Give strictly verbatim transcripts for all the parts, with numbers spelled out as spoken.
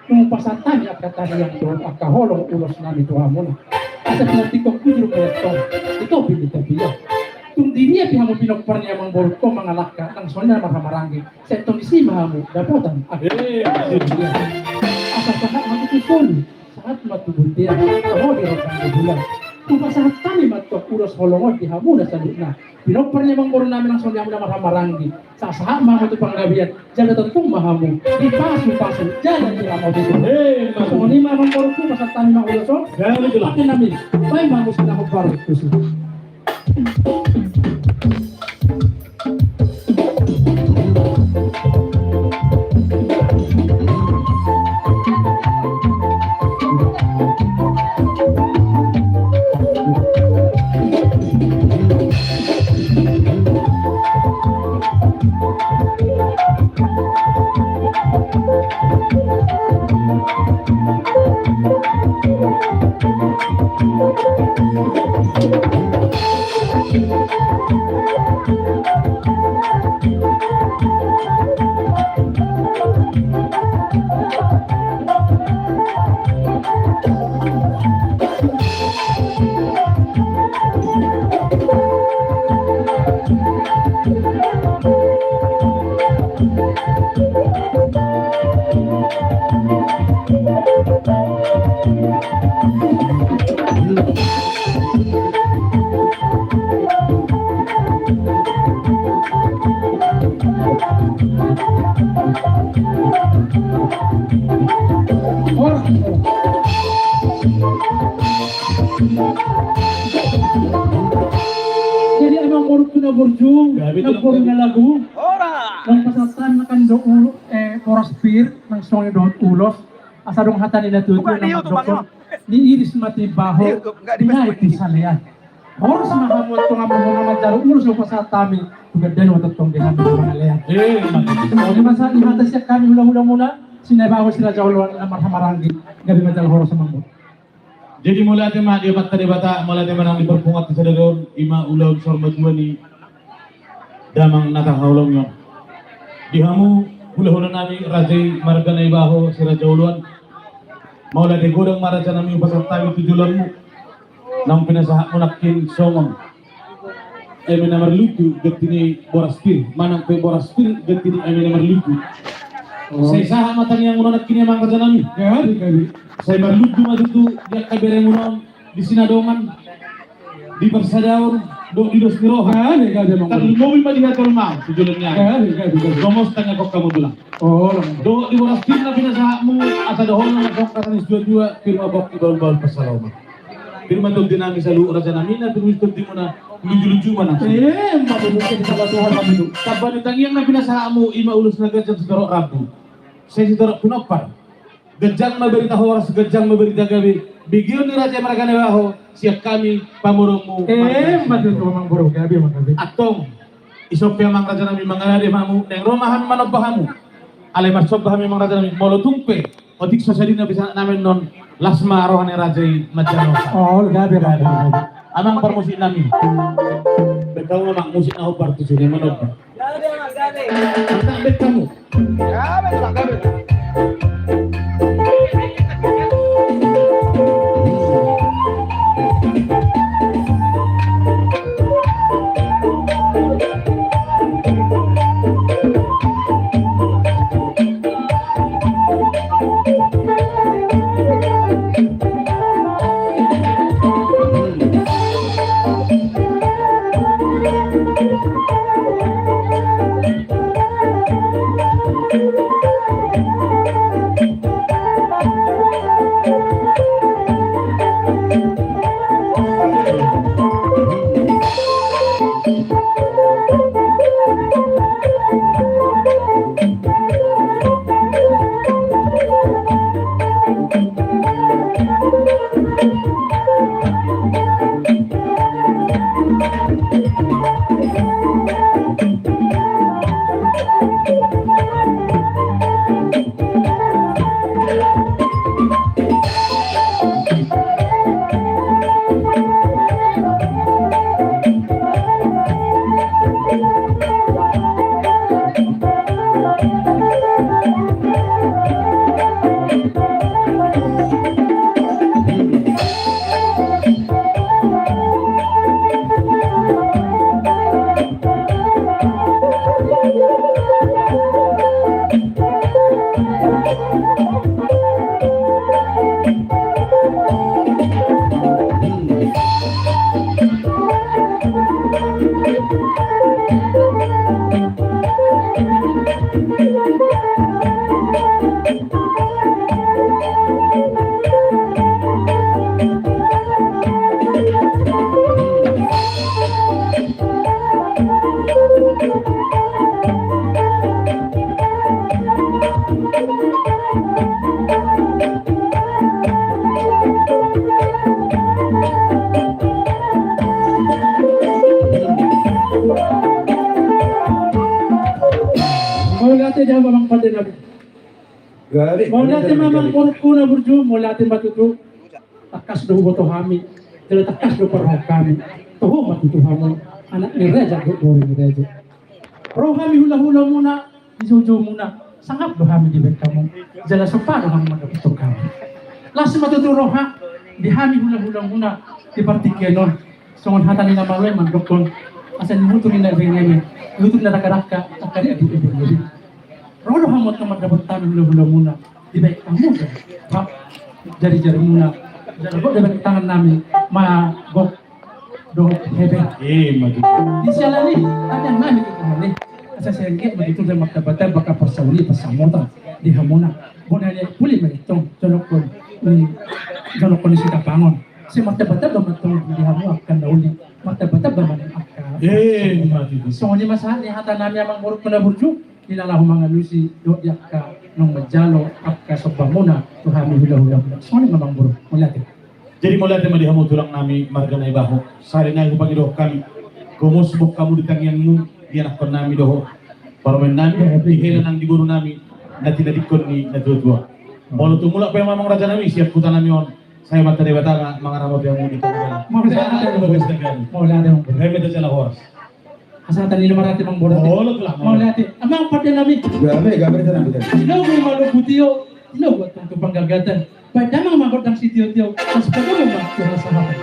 Tung pasahat hami angka tangiang dohot angka holong ulos nami tu hamuna. Asa pinantikhon bujur ma i antong di topi ni tapian. Tung di dia pe hamu pinompar ni amang boru on mangalangka, nang songon i na marhahamaranggi, sai antong disi ma hamu dapotan. Eh, asa sahat ma tu solu, sahat ma tu bontean, sahat di rohangku bulan. Hupasahat hami ma antong ulos holong on di hamuna saluhutna. Pinompar ni amang boru nami nang songon i hamu na marhahamaranggi. Sahat-sahat ma hamu tu panggabean, jala tontu ma hamu dipasupasu jala diramoti Tuhan. Eh, songon i ma amang boru, hupasahat hami ma ulos on. Gabe tulang. Pake nami, baen ma hamu sinahobar tusi. Jadi amang boru na burju, gabe tulang, na burju na lagu. Nang pasahat hami kan do ulu, eh, boras pir, nang songon i dohot ulos. Asa adong hata ni na tuatua na mandok, niiris ma timbaho, tinaik di salean. Horas ma hamu antong amang boru na manjalo ulos, hupasahat hami tu gandana ma tongtong di hami pangalean. Eh, songon i ma sahat ni hata sian hami hulahulamuna, Sinabaho, Siraja Oloan na marhahamaranggi, gabe ma jala horas amang boru. Jadi mauliate ma di Amanta Debata, mauliate ma nang di parpunguanta sadari on, i ma ulaon saur matua ni damang na tahaholongi on. Di hamu hulahula nami raja i marga Naibaho, Siraja Oloan, mauliate godang ma raja nami hupasahat hami tu joloanmu, naung pinasahatmu nangkin songon eme na marlutu ganti ni boras pir, manang pe boras pir ganti ni eme na marlutu. Oh. Sai sahat ma tangiangmuna nangkin i amang raja nami. Gabe, gabe. Sai marlutu ma tutu di angka beremuna on di sinadongan, di parsadaon, dohot di dos ni roha. Gabe, gabe, amang. Tarlumobi ma di hata on ma tu joloan ni ari. Gabe, gabe, gabe. Gomos tangiangkon hamu tulang. Oh, lang. Dohot di boras pir na pinasahatmu, asa dohonon ma songon hata ni situatua, pir ma pongki, bahulbahul pansalongan. Pir ma tondi nami saluhut raja nami, na pir ma tondimuna, lujuluju ma nang. Eh, ma bebek di salah Tuhan nami tu. Tamba ni tangiang na pinasahatmu, i ma ulos na ganjang sitorop rambu, sai sitorop pinompar. Ganjang ma barita horas, ganjang ma barita gabe. Begeon ni raja i marga Naibaho, sian hami pamoruonmu. Eh, ma tutu amang boru, gabe ma gabe. Antong, ison pe amang raja nami mangarade hamu, naeng ro ma hami manomba hamu. Alai marsomba hami amang raja nami, molo tung pe otik so sadina pisahat nami annon, las ma roha ni raja i manjalo. Oh, gabe, gabe, gabe. Amang parmusik nami. Baen hamu amang musik na hombar tusi na manomba. Gabe, gabe. Mantap, baen hamu. Gabe, gabe. Siapa Amang Pande nami? Mauliate ma Amang boru na burju, mauliate ma tutu. Tangkas do huboto hami, jala tangkas do parrohahon hami. Toho ma tutu hamu anak ni raja dohot boru ni raja. Ro hami hulahulamuna, di joujoumuna, sangap do hami dibahen hamu. Jala somba do hami mandapothon hamu. Las ma tutu roha di hami hulahulamuna di partingkian on. Songon hata ni na malo i mandokkon, asa nihutur ni na iberebere, nihutur ni na dakdanak, angka di adik iberebere. Ro do hamu antong mandapot hami hulahulamuna, dibahen hamu do hak jarijarimuna, jala gok do bahen tangan nami, ma gok dohot hepeng. Ima tutu. Di siala ni i, tangiang nami tu Tuhan i, asa sai anggiat ma tutu martambatamba angka parsaoran, parsamotan di hamuna. Bona ni puli ma i antong, jonokkon ni, jonokkon ni Sitapangon. Sai martambatamba ma antong di hamu angka na uli, martambatamba ma antong angka. Ima tutu. Songon i ma sahat ni hata nami Amang boru na burju, di na laho mangalusi dohot di angka naung manjalo angka sombamuna tu hami hulahulamuna. Songon i ma Amang boru, mauliate. Jadi mauliate ma di hamu tulang nami marga Naibaho. Sahali nai hupangidohon hami, gomos boan hamu di tangiangmu, di anakkon nami dohot parumaen nami, di hela nang di boru nami, na tinadingkon ni natuatua. Molo tung mulak pe Amang raja nami sian huta nami on, sai ma Debata ma mangaramoti hamu di tonga ni. Mauliate. Mauliate. Mauliate. Mauliate. Asa tadi nama rati Amang boru. Mauliate. Amang Pande nami. Gabe, gabe, tenang, tenang. Tinogu ma lobu tio, tinogu antong tu panggagatan. Bahen damang ma gondang sitiotio, pas padomu ma tu rasa hata.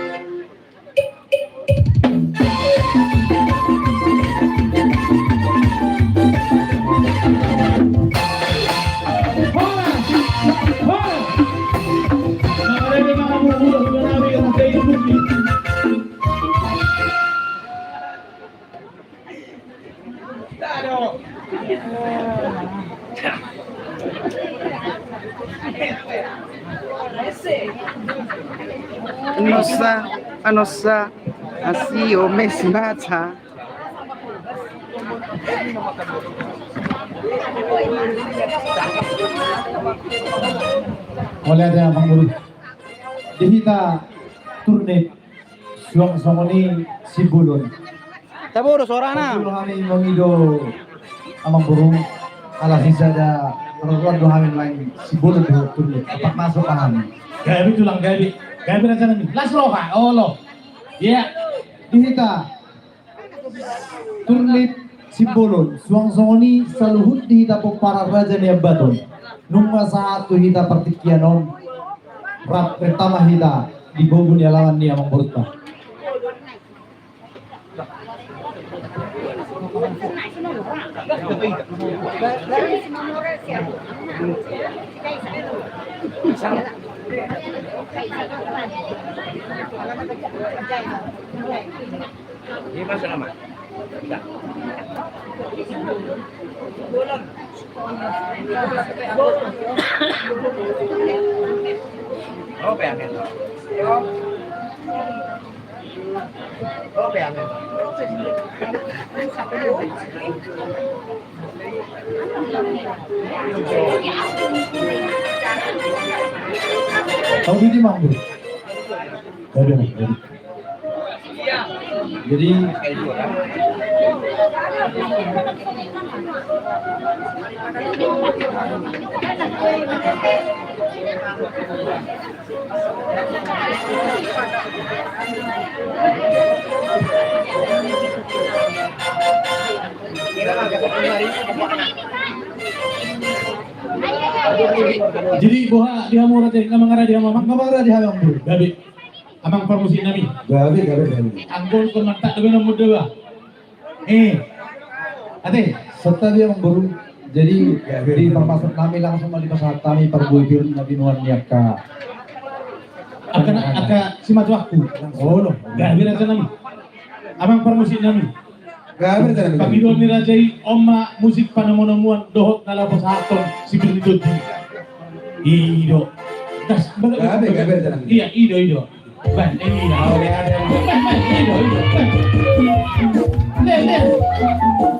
Anossa, anossa, asi o mesi maca. Mauliate Amang boru. Di hita Turnip. Suang songon i Simbolon. Tabo do suarana. Tabo do hami mangido Amang boru. Ala sisada roruan do hami main Simbolon dohot Turnip. Apak masuk ma hami. Gabe tulang gabe. Gabe raja nami. Las roha. Olo. Iya. Di hita Turnip Simbolon, suang songon i saluhut di hita pomparan Raja Niambaton. Nunga sahat tu hita partingkian on. Rap pertama hita di bogu ni alaman ni Amang boruta. Ima selamat. Ope, amin. Ope, amin. Tahu di mana? Aduh, aduh. Jadi, jadi boha di hamu raja, na mangarade di hamu, Amang? Na mangarade di hamu, Amang. Gabe. Amang parmusik nami. Gabe, gabe, gabe. Anggo songon i mantak do gabe na mundua. Eh. Ate. Santa dia Amang boru. Jadi, gabe, di parmusik nami langsung ma dipasahat hami parbue pir na binuan ni angka. Angka, angka simatuangku. Olo. Gabe raja nami. Amang parmusik nami. Gabe, gabe. Pangidoan ni raja i, on ma musik panomunomuan dohot na laho pasahathon sipir ni tondi. I do. Das, gabe, gabe, gabe. Iya, i do, i do. Bah, i do. Bah, bah, i do, i do. Bah. Le, le.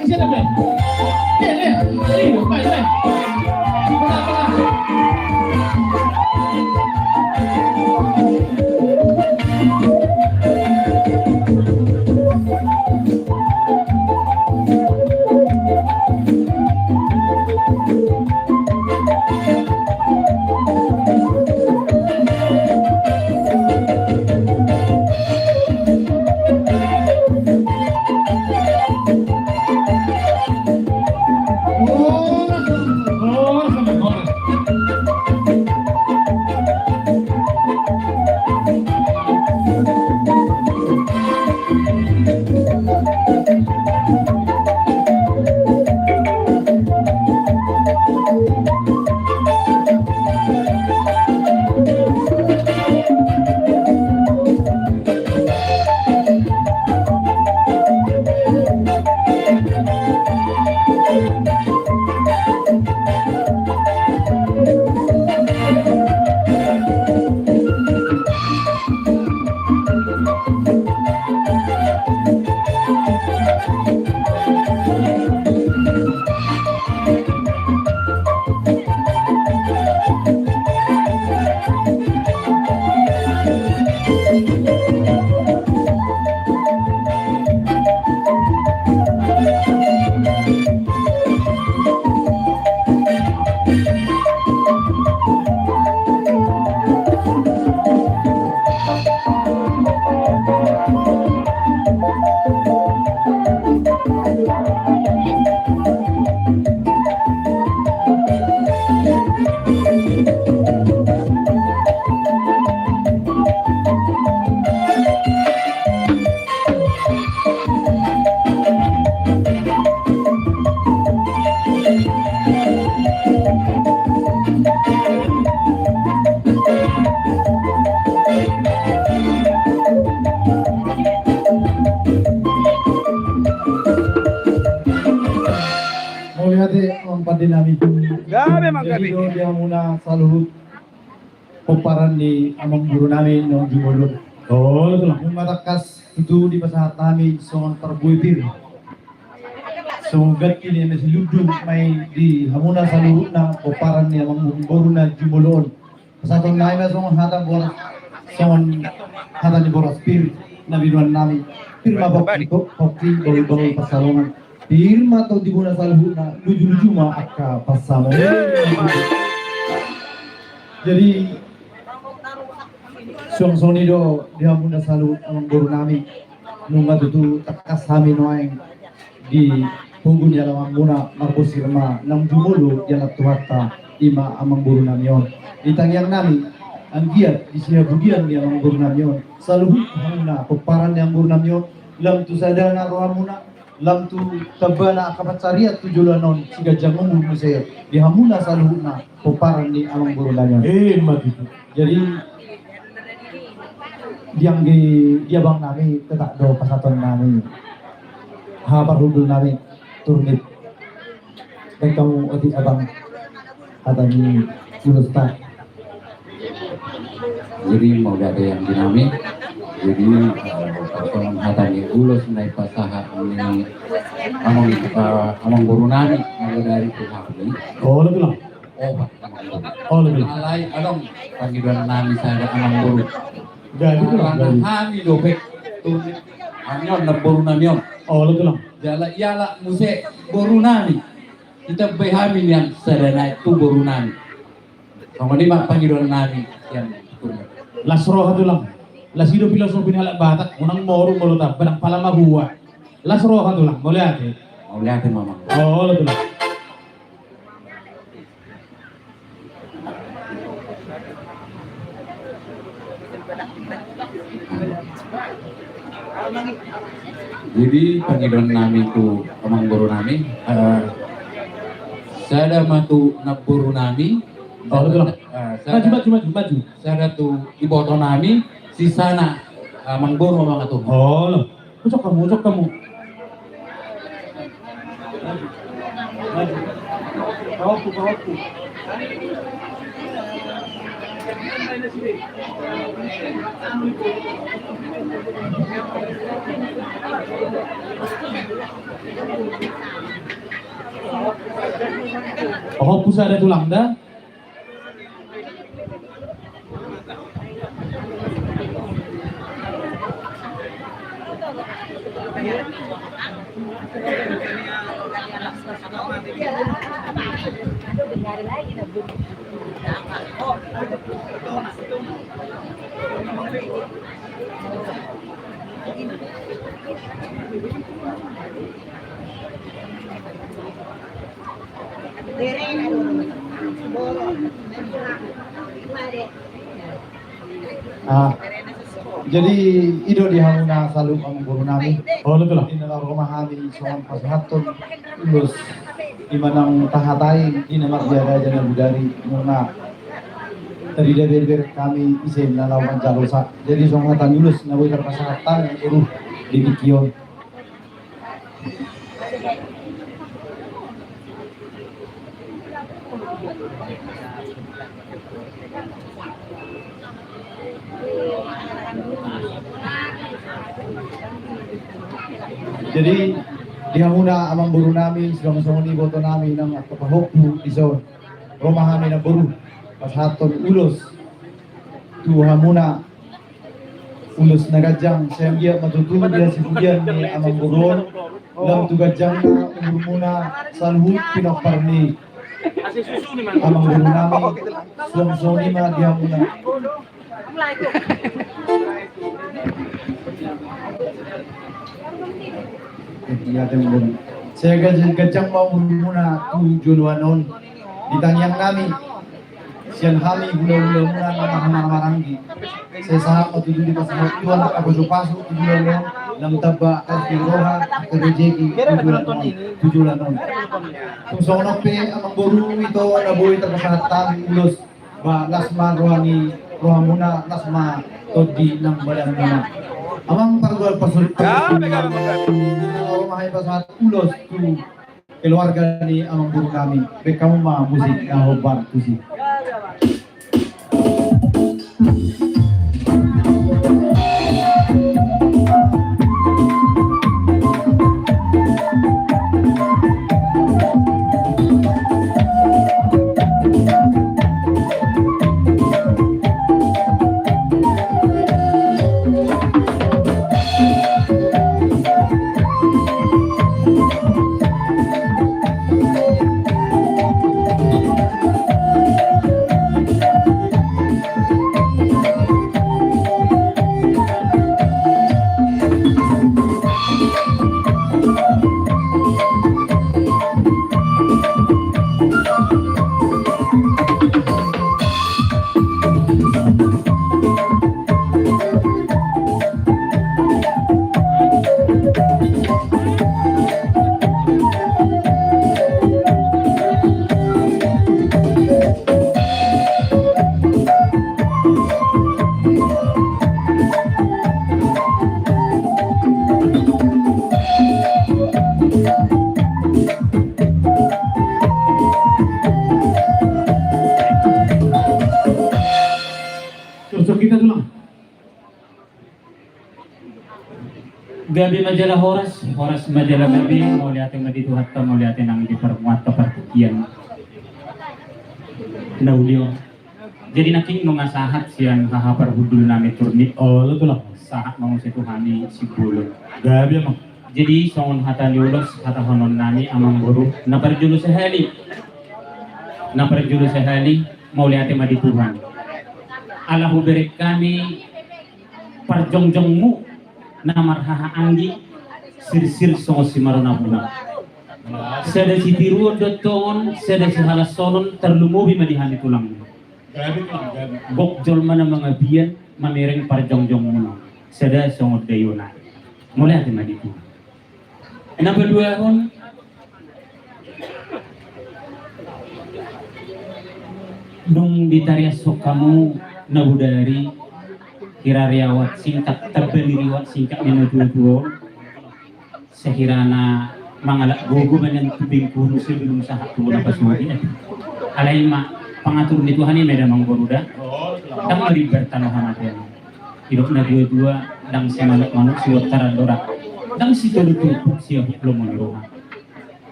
Isi na, bah. Le, le. I do, bah, bah. Bah, bah. Mauliate, amang pande nami. Gabe, amang, gabe. Jadi, do di hamuna saluhut pomparan ni amangboru nami naung jumolo on. Olo, tulang. Nunga tangkas tutu dipasahat hami songon parbue pir, songon ganti ni eme silundu ma i di hamuna saluhutna pomparan ni amangboru na jumolo on. Pasahaton nami ma songon hata boras, songon hata ni boras pir na binoan nami. Pir ma pongki, pongki, bahul-bahul pansalongan. Pir ma tondimuna saluhutna, luju-luju ma angka pansamotan. Jadi, suang songon i do di hamuna saluhut amangboru nami. Nunga tutu tangkas hami nuaeng di pogu ni alamanmuna marbosir ma naung jumolo di anak Tuhanta, i ma amangboru nami on. Di tangiang nami, anggiat di sihabudian ni amangboru nami on, saluhut hamuna pomparan ni amangboru nami on, lam tu sadana rohamuna, lam tu tambana angka pansarian tu joloan on, siganjang umur muse di hamuna saluhutna pomparan ni amangboru nami on. Eh, ima tutu. Jadi, di anggi di abang nami tetap do pasahaton nami. Ha, parhundul nami, Turnip. Baen hamu otik, abang, hata ni ulosta. Jadi, mauliate, anggi nami. Jadi, eh, pasahaton hata ni ulos na dipasahat ni amang, eh, amangboru nami, molo dari pihak ni. Olo, tulang. Oh, Pak. Olo, tulang. Alai adong pangidoan nami sada, amangboru. Jadi, tulang, jadi. Karena hami dope tu, hami on namboru nami on. Olo, tulang. Jala ialap muse boru nami. Ditambai hami nian sada nai tu boru nami. Songon i ma pangidoan nami sian Turnip. Las roha, tulang. Las i do filosofi ni halak Batak, unang moru molo tamba, ndang pala mahua. Las roha, tulang. Mauliate. Mauliate ma, amang. Olo, tulang. Jadi, pangidoan nami tu amangboru nami, eh, sada ma tu namboru nami. Olo, tulang. Eh, sada, maju, maju, maju, maju. Sada tu iboto nami, sisana, eh, amangboru ma mangatur. Olo. Ucok hamu, ucok hamu. Pahompu sada, tulang, da. Ah, jadi i do di hamuna saluhut amangboru nami. Olo, tulang. Di na ro ma hami songon pasahathon ulos, i ma naung tahatai di na mardia raja na bodari, nunga tarida berber hami ise na laho manjalosa. Jadi songon hata ni ulos na boi tarpasahat hami, boru, di tingki on. Jadi, di hamuna amangboru nami, songon i songon iboto nami nang angka pahompu dison, ro ma hami namboru pasahathon ulos tu hamuna. Ulos na ganjang, sai anggiat ma tutu di hasibudian ni amangboru on, lam tu ganjangna umurmuna saluhut pinompar ni Amang boru nami, suang songon i ma di hamuna. Jadi, ate boru, sai ganjang ma umurmuna tu joloan on di tangiang nami. Sian hami hulahulamuna na marhahamaranggi, sai sahat ma tutu dipasahat Tuhan angka pasupasu tu joloan on, lam tamba atas di roha angka rejeki tu joloan on, tu joloan on. Tung songon on pe, amang boru, ito na boi tarpasahat hami ulos, ba las ma roha ni rohamuna, las ma tondi nang badanmuna. Amang pargual pasupasu, ro ma hami pasahat ulos tu keluarga ni amang boru nami. Baen hamu ma musik na hombar tusi. Terus kita tulang. Gabe ma jala horas, horas ma jala gabe, mauliate ma di Tuhanta, mauliate nang di parmuat partingkian na uli on. Jadi nangkin nunga sahat sian haha parhundul nami Turnip. Olo tulang. Sahat ma muse tu hami Simbolon. Gabe ma. Jadi songon hata ni ulos hatahonon nami amang boru, na parjolo sahali, na parjolo sahali, mauliate ma di Tuhan. Ala hubereng hami parjongjongmu na marhahaanggi, sirsir songon simarona-bona. Sada sitiruon do tongon, sada sihalashonon, tarlumobi ma di hami tulangmu. Gok jolma na mangabian mamereng parjongjongmuna, sada songon daion. Mauliate ma di Tuhan. Na paduahon, dung ditariashon hamu na bodari, hira riwayat singkat, tamba ni riwayat singkat ni natuatua on, sahirana mangalap gogo ma nian tu bengkulu sebelum sahat tu bona pasogit. Alai ma pangatur ni Tuhan i ma da amang boru da. Ndang marimbar tano hamatean. Didok natuatua, ndang simanuk-manuk sibotaran dorak, ndang sitolu turpuk siaput lomo ni roha.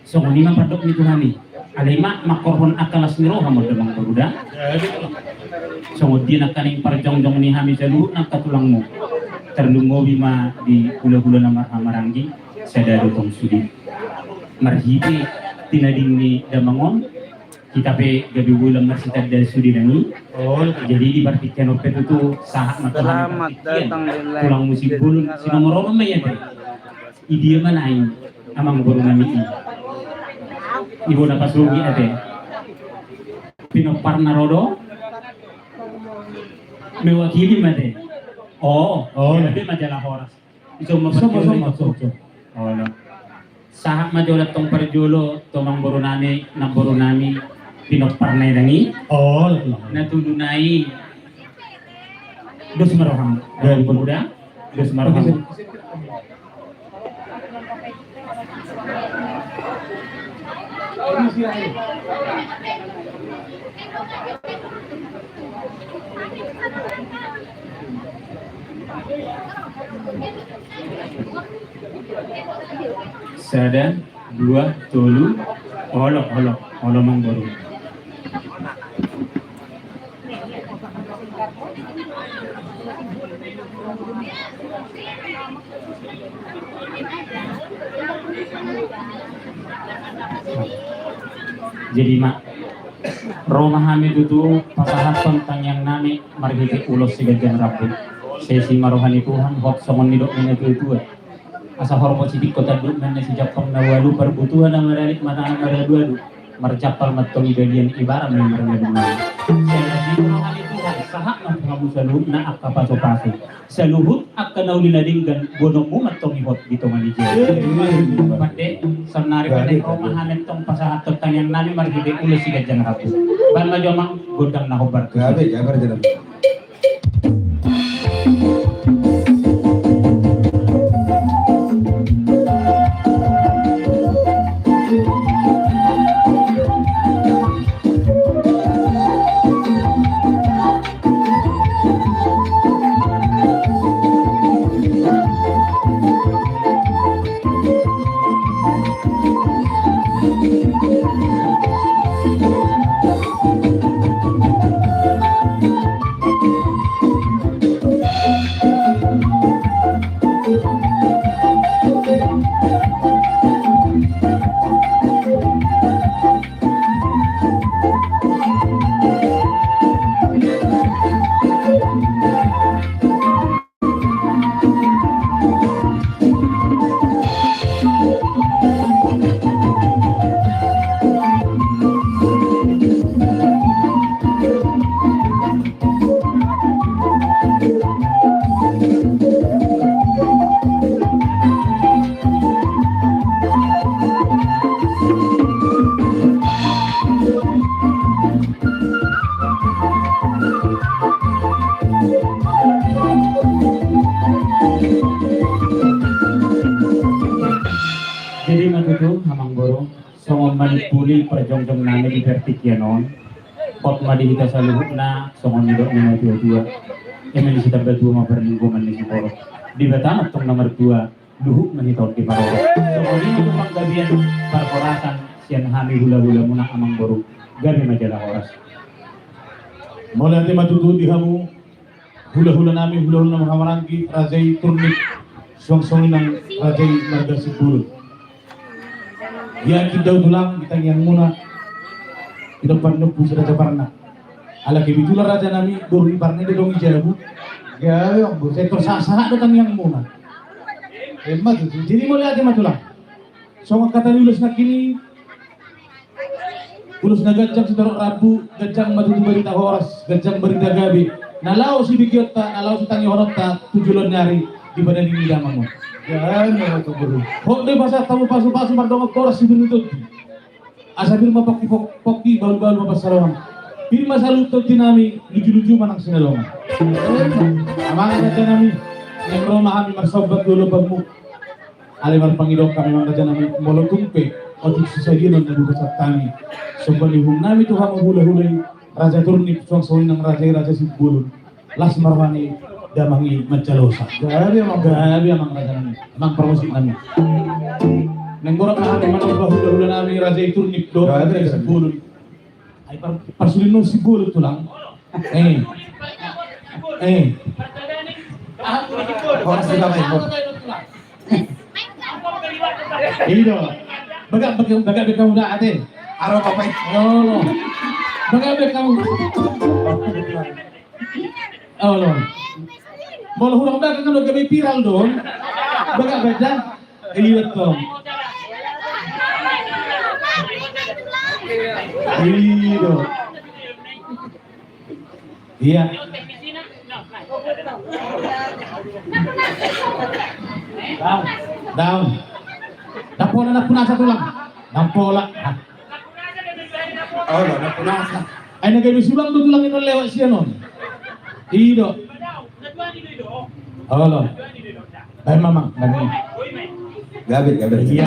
Songon i ma pandok ni Tuhan i. Alai ma mangkorhon angka las ni roha ma da amang boru da. Songon dia nangkaning parjongjong ni hami saluhut nangka tulangmu, tarlumobi ma di hulahula na marhahamaranggi, sada do tong sude. Marhite tinading ni damang on, hita pe gabe boi lam marsitanda sude nang i. Jadi di partingkian on pe tutu sahat ma tu hami partingkian. Tulangmu Simbolon, si nomor onom ma i ate. Idia ma naeng amang boru nami i? Di bona pasogit ate. Pinomparna ro do? Mewakili ma ate. O, gabe ma jala horas. Iso ma parjolo. Olo. Sahat ma jolo tong parjolo tu amang boru nami, namboru nami, pinomparna i nang i. Olo. Na tolu nai. Dos ma roham. Gabe ma da. Dos ma roham. Sada, dua, tolu. Olo, olo, olo amang boru. Jadi ma, ro ma hami tutu pasahathon tangiang nami marhite ulos siganjang rambu. Sai si ma roha ni Tuhan, hot songon nidok ni natua-tua. Asa horbo sidingko tanduk na sijampang na ualu, parbutuha na mararit, mata na maraduadu. Marjampal ma antong i balian, ibara ma i marngadung-ngadung. Sai na si ma roha ni Tuhan, sahat ma tu hamu saluhutna angka pasu-pasu. Saluhut angka na uli na denggan, boanonmu ma antong i hot di tonga ni jabu. Mate, saonari pe naeng ro ma hami antong pasahathon tangiang nami marhite ulos siganjang rambu. Bahen ma jo amang gondang na hombar. Gabe, gabe, gabe. Jadi ma tutu, amang boru, songon manimpuli parjongjong nami di partingkian on, hot ma di hita saluhutna songon nidok ni natua-tua. Eme ni sitamba tua ma parlinggoman ni siborok. Debata ma antong na martua, luhut ma hita on diparorot. Songon i ma tu panggabean parhorasan sian hami hula-hulamuna, amang boru. Gabe ma jala horas. Mauliate ma tutu di hamu hula-hula nami, hula-hula nami hamaranggi, raja i Turnip, suang songon i nang raja i marga Simbolon. Yakin do au tulang di tangiangmuna, di dompan ni ompu si Raja Parna. Ala kebetulan raja nami, boru ni Parna i do adong di jabu. Gabe, amang boru, sai tor sahat-sahat do tangiangmuna. Ima tutu, jadi mauliate ma tulang. Songon hata ni ulos nangkin i, ulos na ganjang sitorop rambu, ganjang ma tutu barita horas, ganjang barita gabe. Na laho sibegeonta, na laho sitangihononta tu joloan ni ari di bagasan ni damang on. Gabe, amang boru. Hot do i pasahat hamu pasu-pasu mardongan horas sipir ni tondi. Asa pir ma pongki, pongki, bahul-bahul ma pansalongan. Pir ma saluhut tondi nami, luju-luju ma nang sinadongan. Amang raja nami, naeng ro ma hami marsomba tu lombamu. Alai marpangidoan hami, amang raja nami, molo tung pe otik sisaginon na hupasahat hami somba ni uhum nami tu hamu hula-hula i, raja Turnip, suang songon i nang raja i, raja Simbolon. Las ma roha ni damang i manjalosa. Gabe, amang. Gabe, amang raja nami, amang parmusik nami. Naeng godang ma hami manomba hula-hula nami, raja i Turnip dohot raja i Simbolon. Ai par-, parsulinon Simbolon tulang. Eh. Eh. Horas di damang i. I do. Bagak, bagak, bagak be hamu da ate. Aro papai. Olo. Bagak be hamu. Olo. Molo hurang bagak kan gabe viral do. Bagak be da. Iya tong. I do. Iya. Daong. Daong. Ndang pola nampunasa tulang. Ndang pola. Ah. Olo, nampunasa. Ai na gabe sulang do tulang i na lewat sian on. I do. Olo. Baen ma, amang, baen ma. Gabe, gabe. Iya.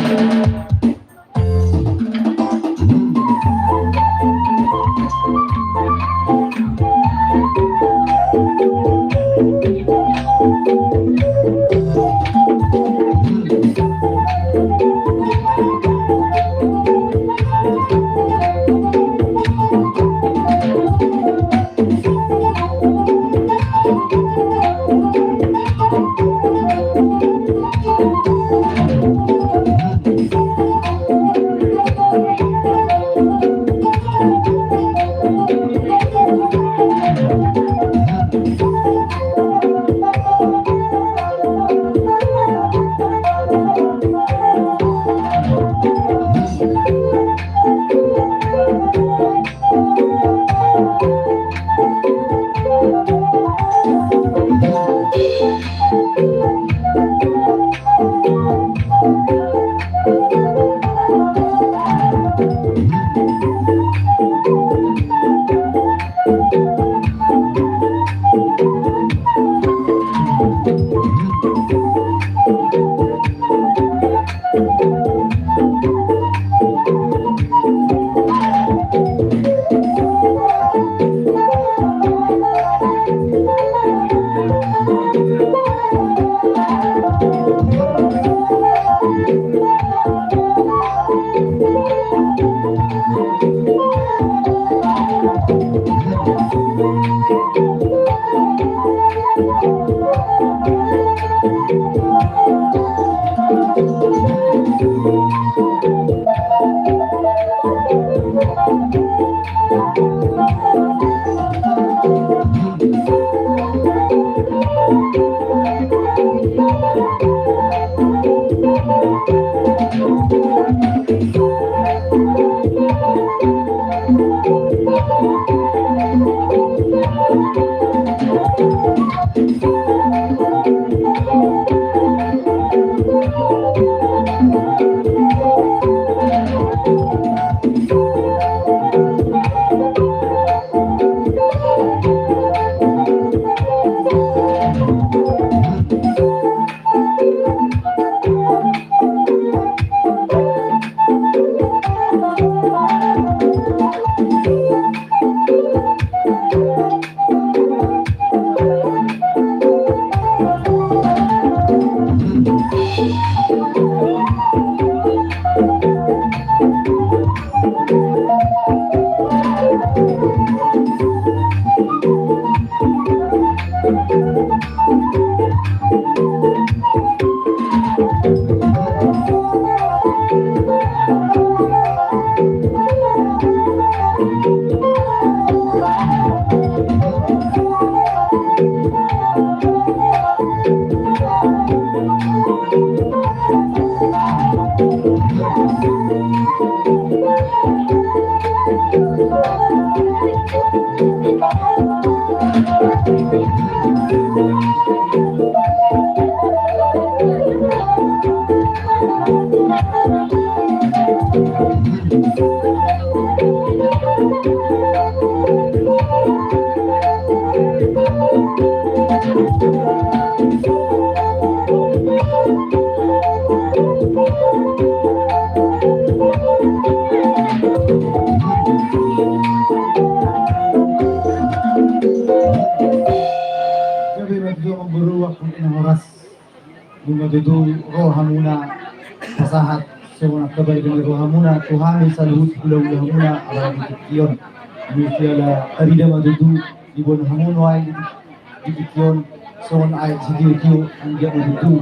Gabe ma tutu amangboru, angka na horas. Nunga tutu ro hamuna pasahat songon angka bahen ni rohamuna tu hami saluhut hulahula hamuna ala di tingki on. Molo siala tarida ma tutu diboan hamu nuaeng di tingki on songon aek sitiotio, anggiat ma tutu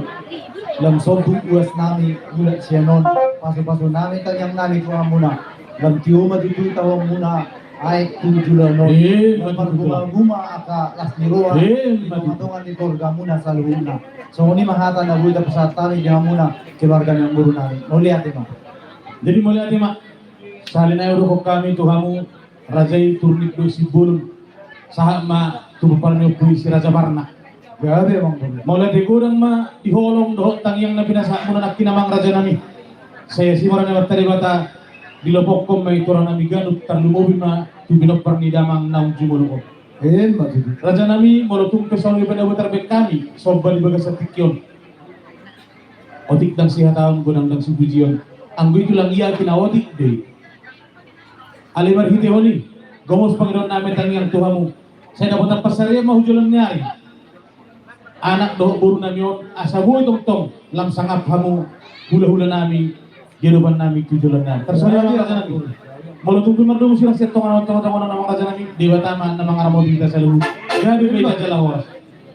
lam sombu uas nami mulak sian on, pasupasu nami tangiang nami tu hamuna, lam tio ma tutu taonmuna aek tu joloan on. Emma tutu. Margumaguma angka las ni roha di tongatonga ni keluargamuna saluhutna. Songon i ma hata na boi tapasahat hami di hamuna keluarga ni amangboru nami. Mauliate ma. Jadi mauliate ma. Sahali nai hudokhon hami tu hamu, raja i Turnip dohot Simbolon, sahat ma tu pomparan ni ompu i si Raja Parna. Gabe amangboru. Mauliate godang ma di holong dohot tangiang na pinasahatmuna nangkin amang raja nami. Sai asi ma roha ni Amanta Debata, dilopokhon ma i tu roha nami ganup, tarlumobi ma tu pinompar ni damang naung jumolo on. Emma tutu. Raja nami, molo tung pe songon i pe na huboto bahen hami somba di bagasan tingki on, otik ndang sihataon, godang ndang sipujion, anggo i tulang i, ia pe na otik do i. Alai marhitehon i, gomos pangidoan nami tangiang tu hamu, sai dapotan pansarian ma hu joloan ni ari anak dohot boru nami on, asa boi tongtong lam sangap hamu hulahula nami di adopan nami tu joloan nami. Tarsongon i ma raja nami. Molo tung pe mardomu sirang sian tonga, tongatonga on amang raja nami, Debata ma na mangaramoti hita saluhut. Gabe ma hita jala horas.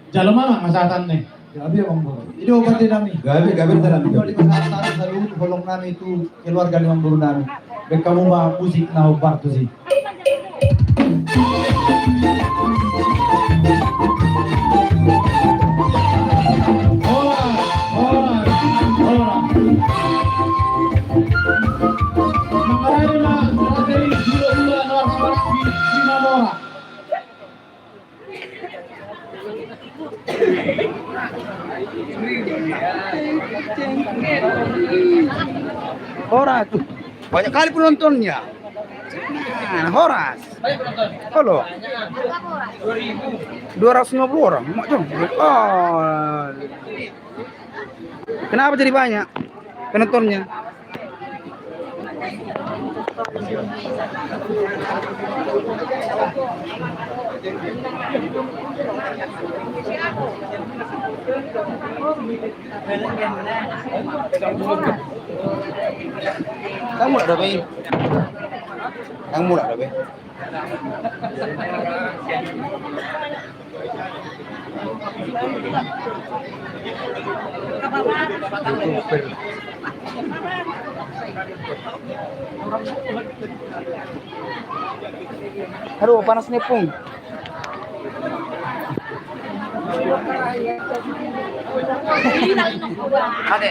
Jalo ma amang hasahatan i. Gabe amangboru. I do pande nami. Gabe, gabe raja nami. Gabe. Mauliate ma saluhut holong nami tu keluarga ni amangboru nami. Bahen hamu ma musik na hombar tusi. Horas, horas, horas. Mangarade ma raja i hulahula na marhamaranggi Sinamora. Horas. Banyak kali penontonnya. Nah, horas. Halo. Dua ratus lima puluh orang. Mak, jom. Oh. Kenapa jadi banyak penontonnya? Kamu ada, Bang? Kamu ada, Bang? Aduh, panas nih, Pung. Ade,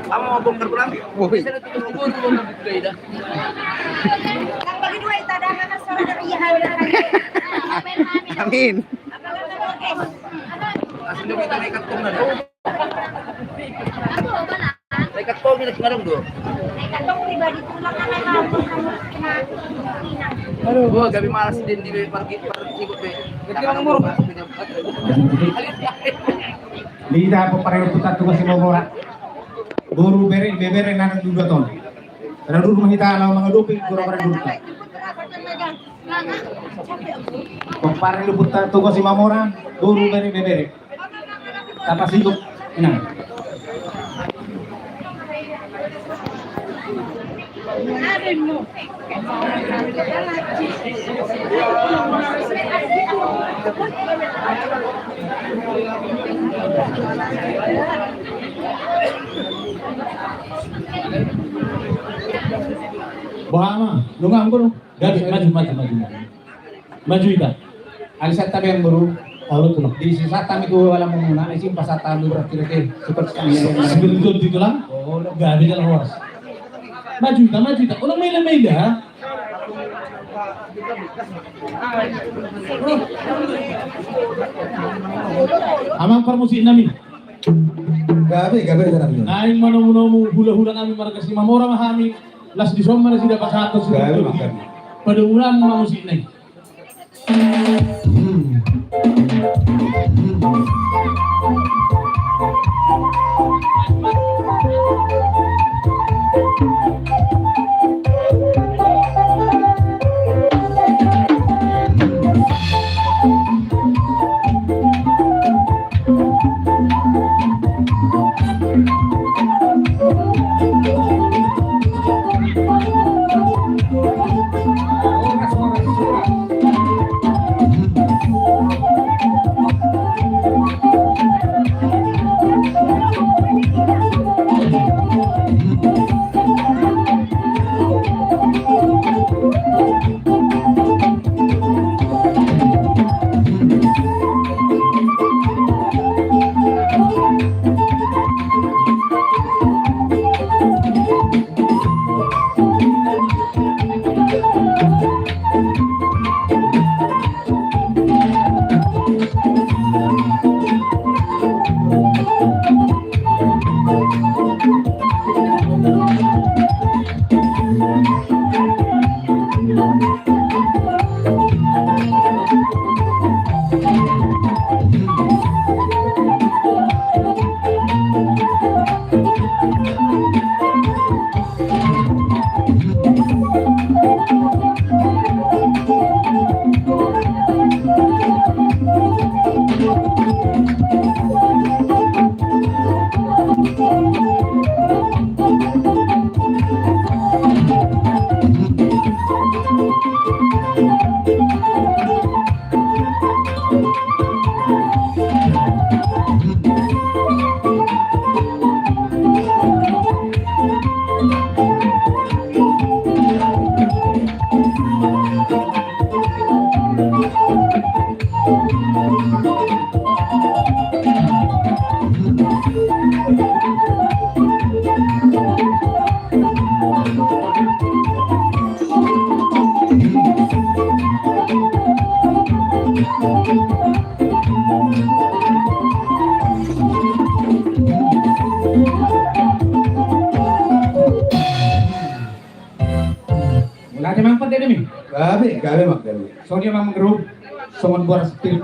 kamu mau bongkar pulang? Woi. Amin. Langsung dia kita ikat tong nanti. Ikat tong ini sekarang tuh. Aduh. Gua gabe malas din di pergi pergi gue. Lita peparel putat tugas si Mamora. Boru bere bebere nang dua ton. Radu rumah kita lawan mangadopi guru-guru. Peparel putat tugas si Mamora. Boru bere bebere. Tapa singkop. Nah. Boha ma, nunga anggur. Gabe, maju, maju, maju, maju. Maju hita. Alisat tabe yang baru. Olo tulang. Di sisa tami tu alam muna, isi empat sata mi berarti lagi. Super sekali. Sebelum itu tulang. Oh, gabe jalan horas. Maju hita, maju hita. Ulang maila-maila. Amang parmusik nami. Gabe, gabe, gabe. Naeng manomu-nomu hula-hula nami marga Simamora ma hami. Las di somma na sida pasahaton si gabe, Tuhan. Makan. Pada ulang ma musik nai. Mulai mampet deh demi. Gabe, gabe mak gabe. Songon dia mang grup, songon boras pil,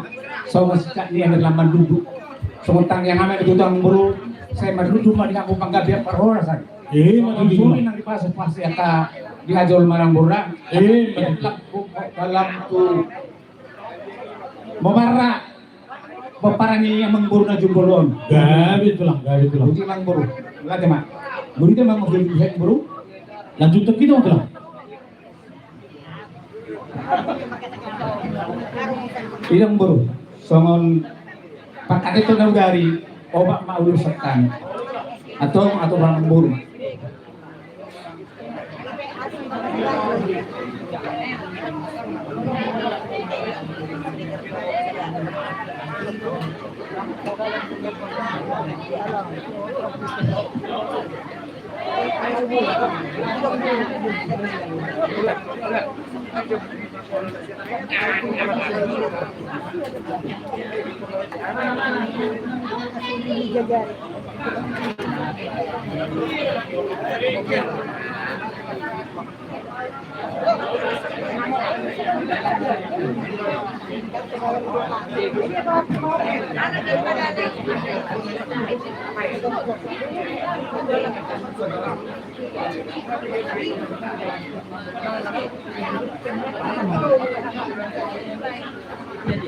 songon sicak ni ada lamban duduk. Songon tang yang amat itu tang buru, saya mah duduk mah di kampung panggabean parhorasan. Eh, mah duduk. Suli nang di pasar pasti ata di ajol marang burang. Eh, mah duduk. Dalam tu. Mamarra. Paparangi amang boru na jumbo on. Gabe tulang, gabe tulang. Boti amang boru. Late ma. Boti amang boru. Lanjut kita tulang. Inang boru, songon pangkataion na hudari, opat ma ulos sian hami. Antong, antong inang boru.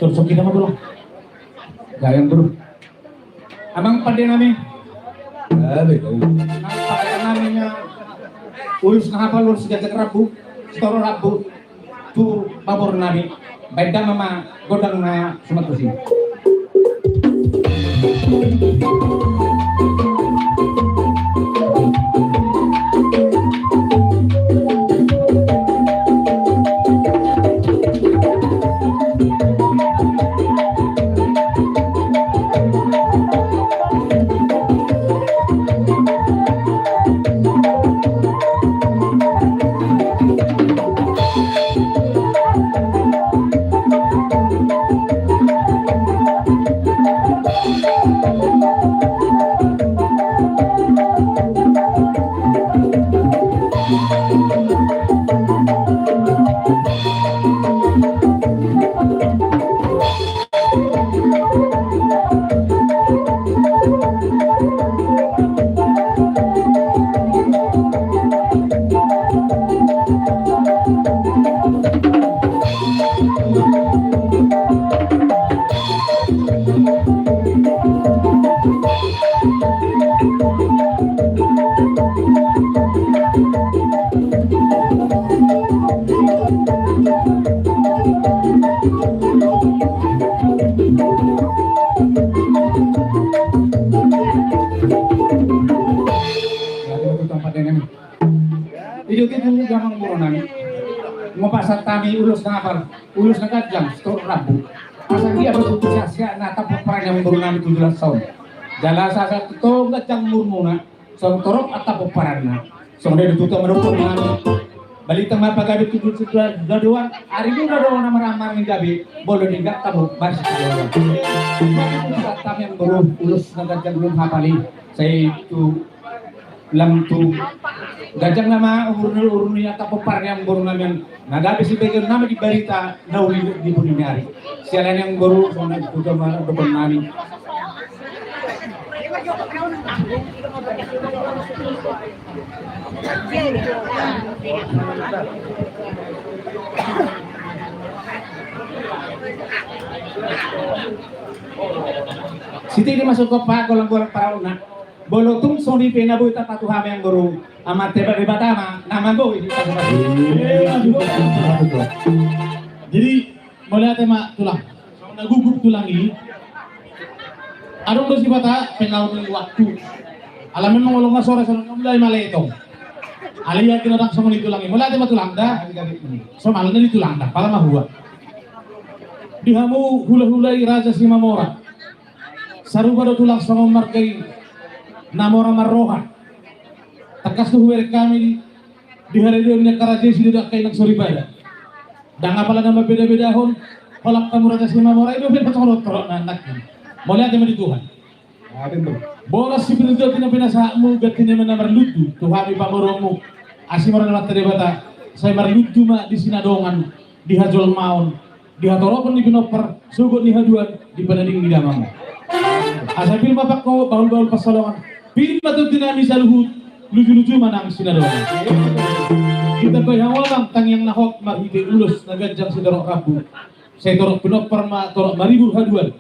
Terus kita mau pulang. Gayang bro. Amang pande nami. Amang pande nami na ulos na hapal, ulos ganjang rambu, sitoro rambu tu pamoruon nami. Baen damang ma gondang na suman tusi. Ido tutu damang boru nami. Nunga pasahat hami ulos na hapal, ulos na ganjang, sitoro rambu. Asa dia berkumpul sia-sia na tampuk parani boru nami tu joloan on. Jala asa, asa tong ganjang umurmuna, songon torop antap pomparanna. Songon dia ditutup mendukung nami. Balintang ma pagabe tutu sudah gaduan, ari muna do na maramar ni gabe, bolo di gak tabu, baris kaluar. Tapi yang boru, ulos na ganjang, ulos hapal i. Sai tu lam tu ganjang nama umur ni, umur ni antap pomparan ni boru nami on. Na gabe sibagion nama di barita na uli di pudi ni ari. Siala ni boru, songon dia ditutup mendukung nami. Sititi masuk kopa golang-golang parauna. Bolo tung songon i pe na boi tapatuhami anggo ro, Amanta Debata ma na mambohi. Jadi, mauliate ma tulang. Songon na gugup tulang i, adong do sipata penau ni waktu. Ala memang olo nga sore songon na mulai male tong. Ala ia kira dak songon i tulang i. Mauliate ma tulang da. Somalna di tulang da, pala mahua. Di hamu hula-hula i Raja Simamora. Sarupa do tulang songon marga i na mora marroha. Tangkas tu hubereng hami di, di haradeon ni angka raja i, sidok angka inang soripada. Ndang apala na mambeda-bedahon, holan hamu Raja Simamora i do beda torot-torot na anak i. Mauliate ma di Tuhan. Boras sipir joti na pinasahatmu, ganti ni ma na marlundu tu hami pamoruonmu. Asi ma roha ni Amanta Debata, sai marlundu ma di sinadongan, di hajolmaon, di hatoropon ni pinompar, sogot ni haduan, di panading ni damang. Asa pir ma pangko, bahul-bahul pansalongan. Pir ma tondi nami saluhut, luju-luju ma nang sinadongan. Ditambai hamu ma tangiang na hot marhite ulos na ganjang sitorop rambu. Sai torop pinompar ma torop maribur haduan.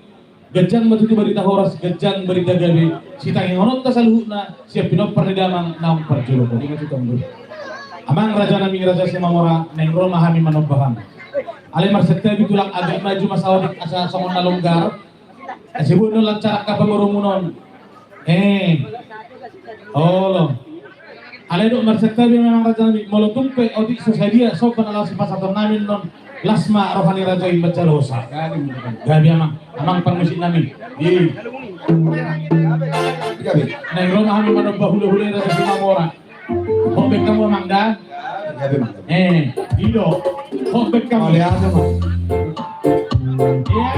Ganjang ma tutu barita horas, ganjang barita gabe, sitangianghononta saluhutna sian pinompar ni damang naung parjolo. Amang raja nami Raja Simamora, naeng ro ma hami manomba hamu. Alai marsantabi tulang, agak maju ma otik asa songon na longgar. Asa buat non lancar angka pamoruon on. Eh. Olo. Alai dok marsantabi memang raja nami. Molo tung pe otik so sadia somba na laos sipasahaton nami on, las ma roha ni raja i baen jala hosa. Gabe amang, amang parmusik nami. Di. Gabe. Naeng ro ma hami manomba hulahula i Raja Simamora. Hot back hamu amang da. Gabe amang. Eh, i do. Hot back hamu. Mauliate ma. Iya.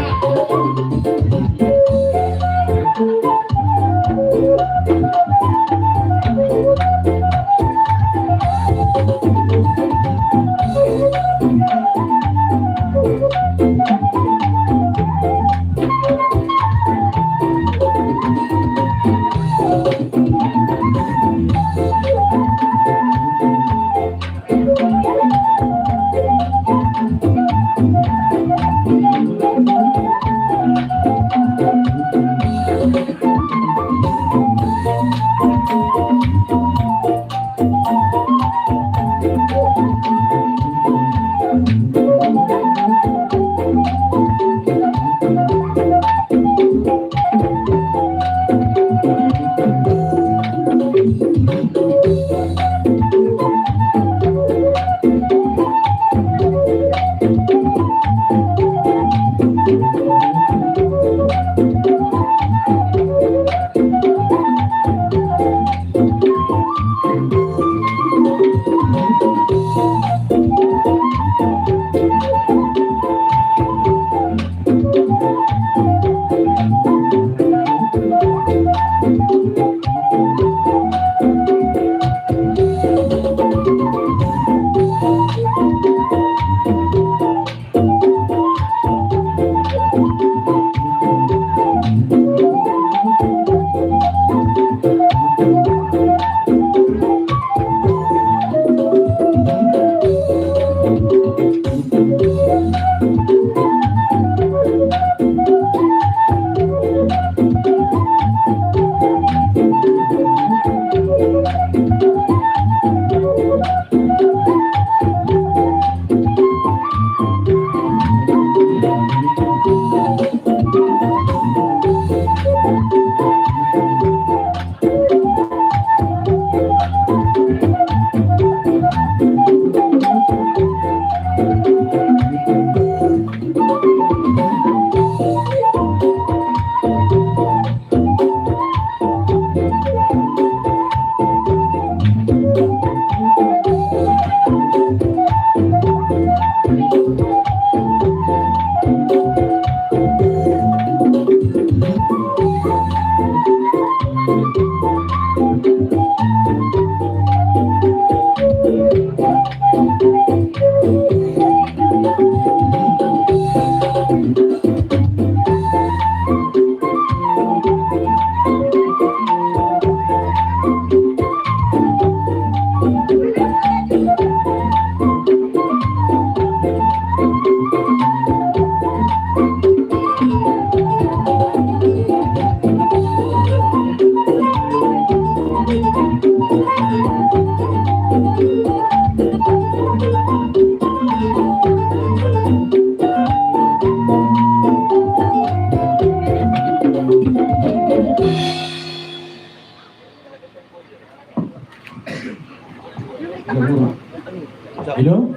Halo,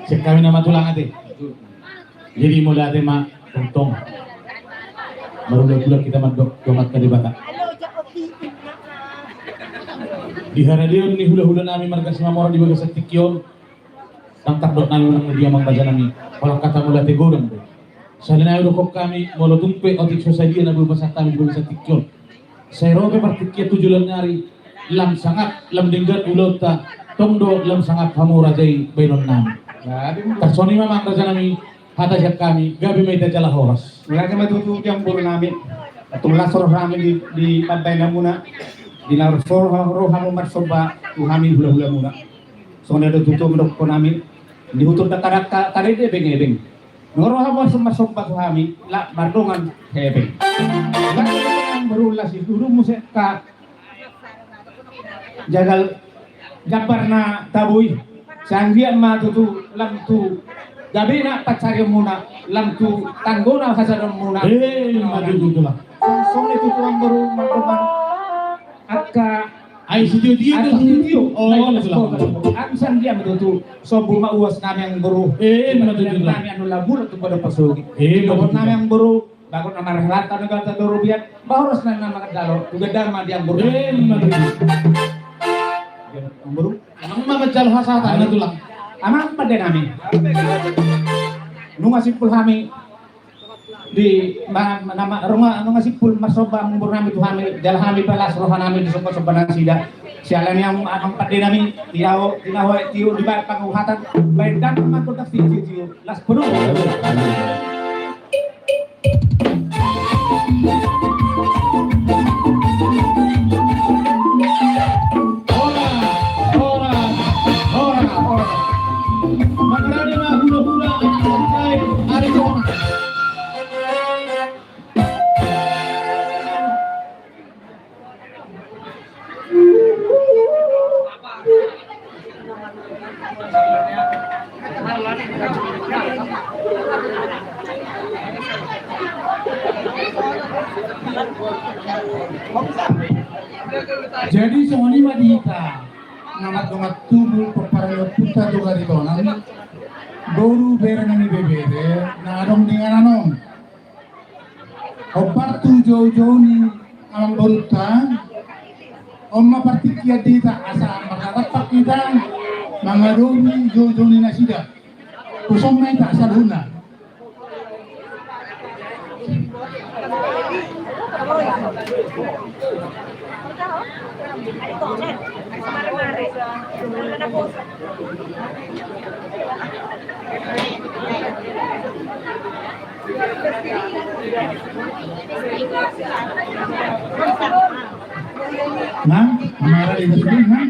sian hami nama tulang ate. Jadi mauliate ma tongtong. Marhulahula hita mandok tu Amanta Debata. Di haradeon ni hulahula nami marga Simamora di bagasan tingki on, ndang tardok nami manang dia amang raja nami, holan hata mauliate godang do. Sahali nai hudokhon hami, molo tung pe otik so sadia na boi pasahat hami di bagasan tingki on, sai ro pe partingkian tu joloan ni ari, lam sangap lam denggan ulaonta, tong do lam sangap hamu raja i baenon nami. Tarsongon i ma amang raja nami, hata sian hami, gabe ma hita jala horas. Mauliate ma tutu di amang boru nami. Tung las roha nami di, di pambahenanmuna, di na so ro hamu marsomba tu hami hulahulamuna. Songon i do tutu mandokkon hami, di huta dakdanak ta, tadende ebeng-ebeng. Nunga ro hamu marsomba tu hami, laos mardongan hepeng. Laos berulasi dulu musik ka jagal jambar na tabo i. Sai anggiat ma tutu lam tu Gabe na pansarianmuna, lam tu tanggona hasadaonmuna. Eh, ima tutu, Tulang. Songon i tutu, amang boru, mardoman angka. Ai sitio-tio tutu. Sitio. Oh, Tulang. Ai sian dia ma tutu. Sombu ma uas nami, amang boru. Eh, ima tutu, Tulang. Nami anu labu tu pada pasogit. Eh, ima tutu, Tulang. Nami, amang boru. Bagot na marhalata na gata dorubian, ba horas na na mangadalo, tu gandang ma di amang boru. Eh, ima tutu. Amang boru. Amang ma manjalo hasahatan na, Tulang. Amang pande nami. Nunga simpul hami di ma-, ma-, nama, runga, nunga simpul marsomba amang boru nami tu hami, jala hami balas roha nami di somba-somba nasida. Siala ni amang, amang pande nami, tinaho, tinaho, tio, di baen panguhatan, baen dang ma gondang sitio-tio, las penuh. Horas, horas, horas, horas. Mangarade ma hula-hula anak bangsa i, ari tonga. Jadi songon i ma di hita na mardongan tubu pomparan ni ompunta Toga Aritonang, boru, bere nang ibebere na adong di inganan on. Hombar tu joujou ni amang borunta, on ma partingkian di hita asa marnatampak hita mangadopi joujou ni nasida. Tuson ma hita saluhutna. Nah, marah itu, nah.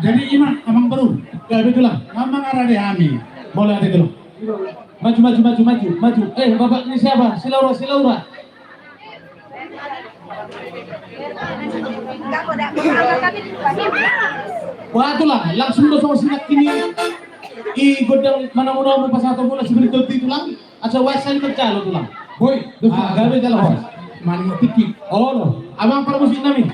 Jadi ima, amang boru. Ya, betul lah. Amang arah di hami. Boleh ada dulu. Maju, maju, maju, maju, maju. Eh, bapak ini siapa? Si Laura, si Laura. Wah, itulah, langsung do songon sinangkin i gondang manamu-namu pasahaton bola si Beri Tondi, Tulang. Asa uas sali manjalo, Tulang. Boi, dos. Ah, gabe jalo, Tulang. Manuk tiki. Oh, no. Amang parmusik nami.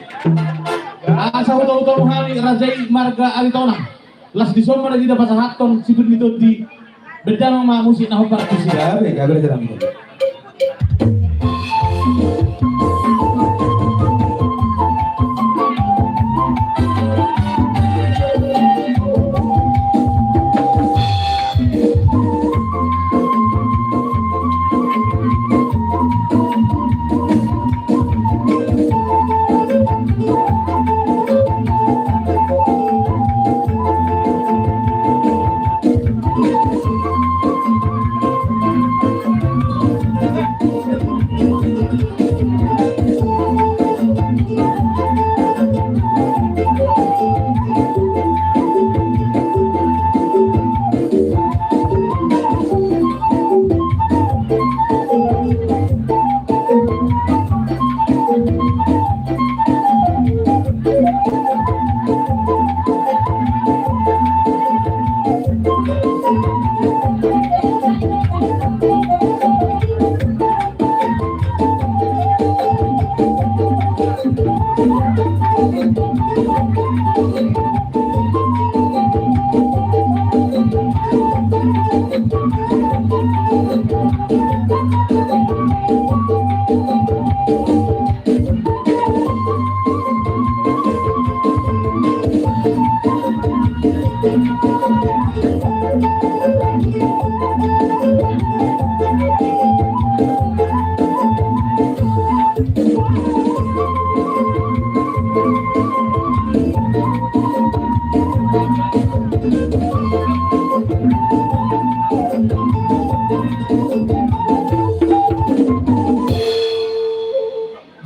Asa huta-huta hami raja i marga Aritonang. Las di son ma na dida pasahathon si Beri Tondi. Baen damang ma musik na hombar tusi. Gabe, gabe, gabe.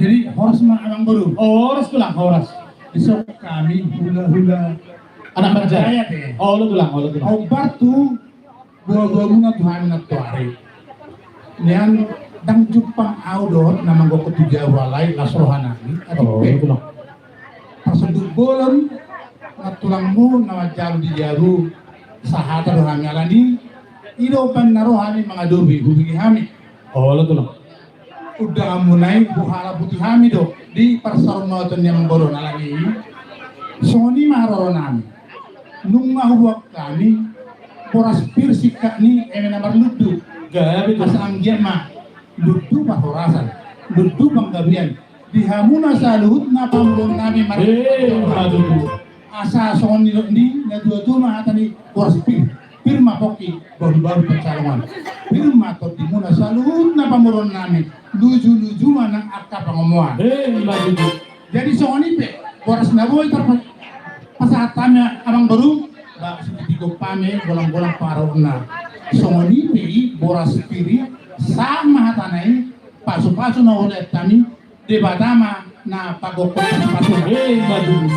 Jadi, horas ma, Amang Boru. Horas, Tulang, horas. Dison hami hulahula anak marjaya. Marjaya, te. Olo, Tulang, olo, Tulang. Hombar tu boaboamuna tu hami nantoari. Nian ndang jumpang ahu dohot na manggokhon tu jabu, alai las roha nami. Oh, atik pe, Tulang. Parsonduk bolon na tulangmu na manjalo di jabu, sahata do hami, alani I do umbahen na ro hami mangadopi, hubege hami. Olo tulang. Undanganmuna i huhalaputi hami do di parsaurmatuaon ni amangboru on, alani i songon i ma haroronami. Nunga huboan hami boras pir singkat ni eme na marlundu. Gabe tulang. Asa anggiat ma lundu parhorasan, lundu panggabean di hamuna saluhutna pamoruonnami. Eh, marhata tutu. Asa songon nidok ni natuatua ma hata ni boras pir, pir ma pongki, bahulbahul pansalongan. Pir ma tondimuna saluhutna pamoruonnami, lujuluju ma nang angka pangomoan. Eh, ima tutu. Jadi songon i pe boras na boi tarpa-, pasahat hami amangboru, ba sititik gompa hami golanggolang pangarahutna. Songon i pe i boras pir i, sahat ma hatana i, pasupasu na hulean hami, Debata ma na pagokhon pasupasu. Eh, ima tutu.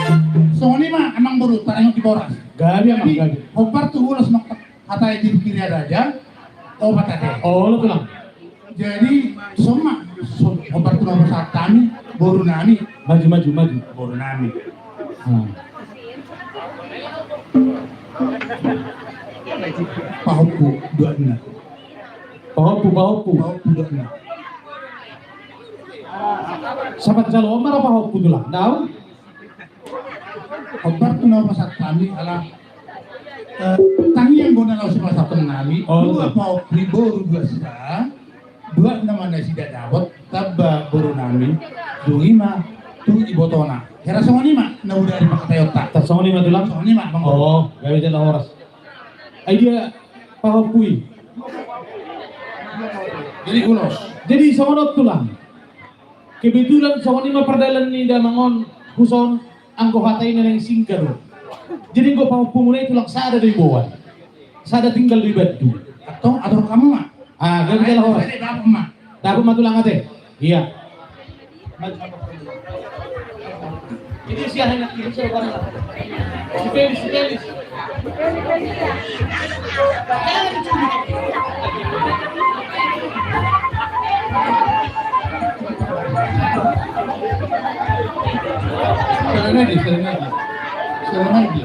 Songon i ma amangboru, taringot di boras. Gabe amang, gabe. Jadi hombar tu ulos ma hata i di kiri ada aja. Opat ate. Olo tulang. Jadi songon i ma, so-, hombar tu na pasahat hami, borunami. Maju, maju, maju. Borunami. Hmm. Pahompu doanna. Pahompu, pahompu. Pahompu doanna. Sapat jalo ma ra pahompu tulang. Dao. Hombar tu na pasahat hami ala, eh, tangiang bona laos pasahaton nami. Oh. Dua pahompu i boru dua sa. Dua nama nasida dapot tamba borunami. Dung i ma tu ibotona. Hera songon i ma na uda ari pangkataion ta. Tar songon i ma tulang. Songon i ma bang. Oh, gabe jala horas. Ai dia pahompu i. Jadi ulos. Jadi songon on tulang. Kebetulan songon i ma pardalan ni damang on, huson anggo hata i na naeng singkat do. Jadi anggo pahompumuna i tulang sada do iboan. Sada tinggal di Bandung. Atau, atau kamu ma? Ah, gabe jala horas. Dapot ma. Dapot ma tulang ate. Iya. Ini si Ahen, ini si Ahen. Si Felis, si Felis. Sekali lagi, sekali lagi. Sekali lagi.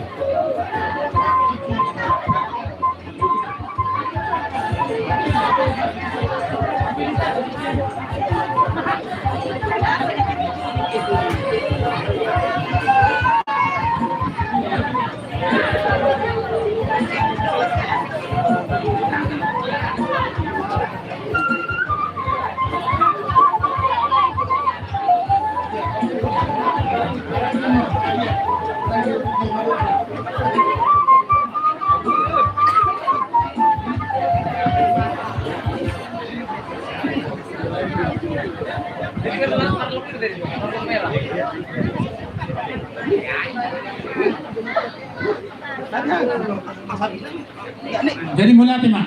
Jadi mauliate ma.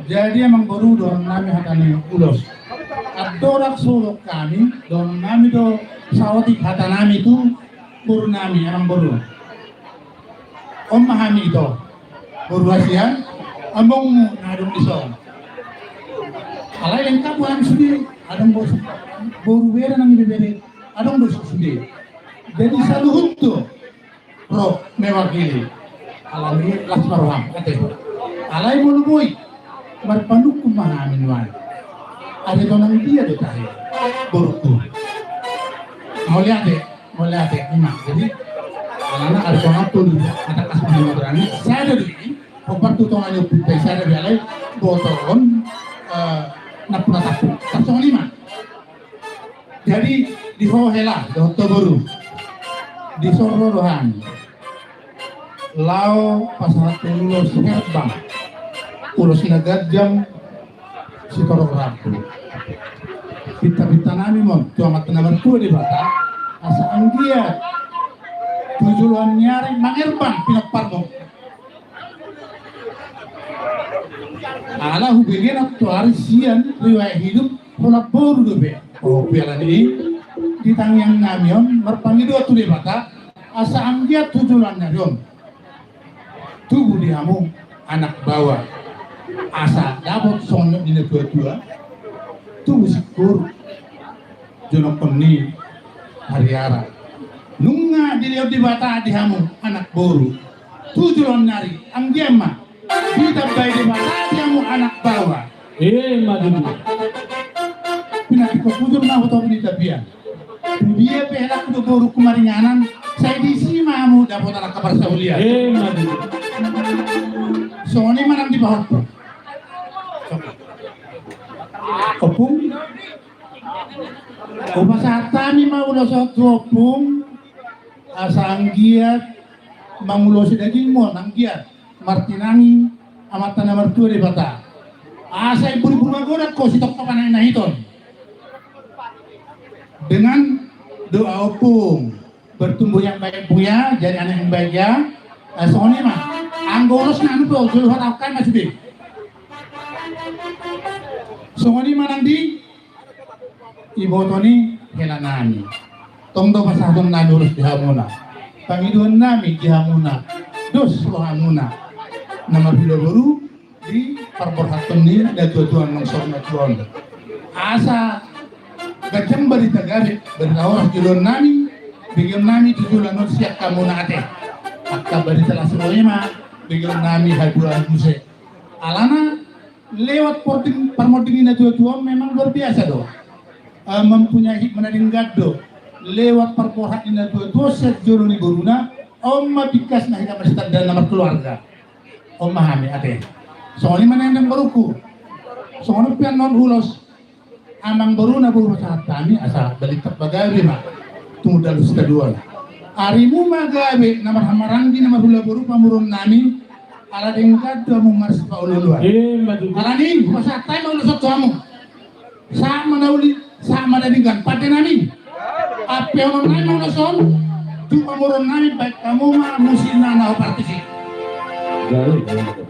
Jadi amangboru, dohononnami hata ni ulos. Andorang so hudok hami, dohononnami do saotik hatanami tu borunami, amangboru. On ma hami ito, boru hasian, amongmu na adong dison. Alai lengkap hami sude, adong boru, boru bere nang ibebere, adong do sude. Jadi saluhut do ro mewakili. Alani las ma roham ate. Alai molo boi, marpanungkun ma hami nuaeng. Ari tonang dia do tahe, borungku. Mauliate, mauliate ima. Jadi alana ari tonang tolu, ata kas pudi ma berani. Sada do i, hombar tu tonga ni ompunta i sada do i, alai boto on, eh, nampuna tampuk. Tarsongon i ma. Jadi di ho hela dohot ho boru, dison ro do hami laho pasahathon ulos herbang, ulos na ganjang sitorop rambu. Pintapintanami ma on tu Amanta na martua Debata, asa anggiat tu joloan ni ari mangerbang pinomparmu. Ala hubege nantoari sian riwayat hidup holan boru dope. O, alani i di tangiangnami on marpangidoan tu Debata asa anggiat tu joloan ni ari on tubu di hamu anak baoa, asa dapot songon nidok ni natuatua, tubu singkoru, jonok ni hariara. Nunga dilehon Debata di hamu anak boru tu joloan ni ari, anggiat ma Ditambai Debata di hamu anak baoa. Emma tutu. Pinantikhon hujur ma hutopi ni tapian. Tu dia pe helakku dohot borungku maringanan, sai disi ma hamu dapotan angka parsaulian. Emma tutu. Songon i ma nang di pahompung. Ompung. Hupasahat hami ma ulos on tu ompung, asa anggiat mangulosi dagingmu on, anggiat martinangi Amanta na martua Debata. Asa imbur-imbur magodang ho sitongka panahinahiton. Dengan doa ompung, bertumbuh yang baik, Buya, jadi anak yang baik, ya. Eh, songon i ma. Anggo ulos na anu pe, jolo hatahonon ma sude. Songon i ma nang di iboto ni hela nami. Tong do pasahaton nami ulos di hamuna. Pangidoan nami di hamuna, dos rohamuna na marhula boru di parborhaton ni natua-tua nang sor natua on. Asa ganjang barita gabe, barita horas joloan nami, begeon nami tu joloan on sian hamuna ate. Angka barita las roha i ma begeon nami haduan muse. Alana lewat pording, parmonding ni natua-tua on memang luar biasa do. Eh, mempunyai hikmah na denggan do. Lewat parborhat ni natua-tua sian jolo ni boruna, on ma bingkasna hita marsitanda na markeluarga. On ma hami ate. Songon i ma na nian borungku. Songon on pe annon ulos. Amang boruna boru pasahat hami asa balintang pagabe ma. Tumundalhon sitadoan. Arimu ma gabe na marhahamaranggi na marhula boru pamoruon nami. Ala denggan do hamu marsipaolo-oloan. Emma tutu. Alani hupasahat hami ma ulos on tu hamu. Sahat ma na uli, sahat ma na denggan. Pande nami. Ampehonon nami ma ulos on tu pamoruon nami, baen hamu ma musikna na hupartisi. Gabe, gabe, gabe.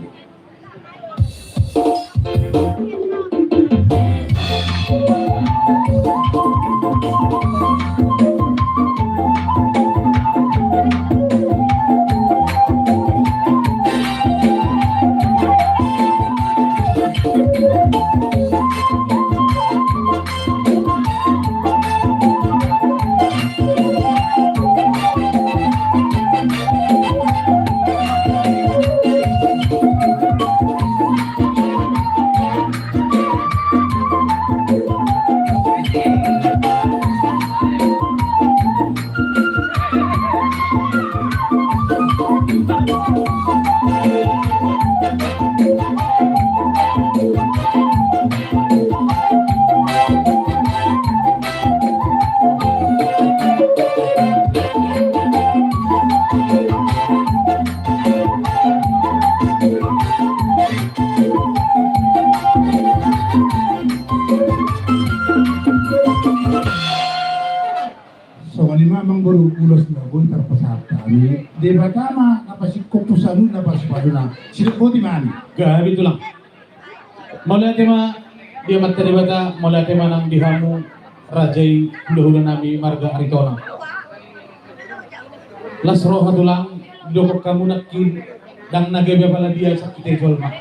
Songon i ma amang boru ulos na boi tarpasahat hami. Debata ma na pasingkop tu saluhutna pasupasu na. Sidok boti ma hami. Gabe tulang. Mauliate ma di Amanta Debata, mauliate ma nang di hamu raja i hulahula nami marga Aritonang. Las roha tulang, didok hamu nangkin, ndang na gabe apala dia sangkite jolma.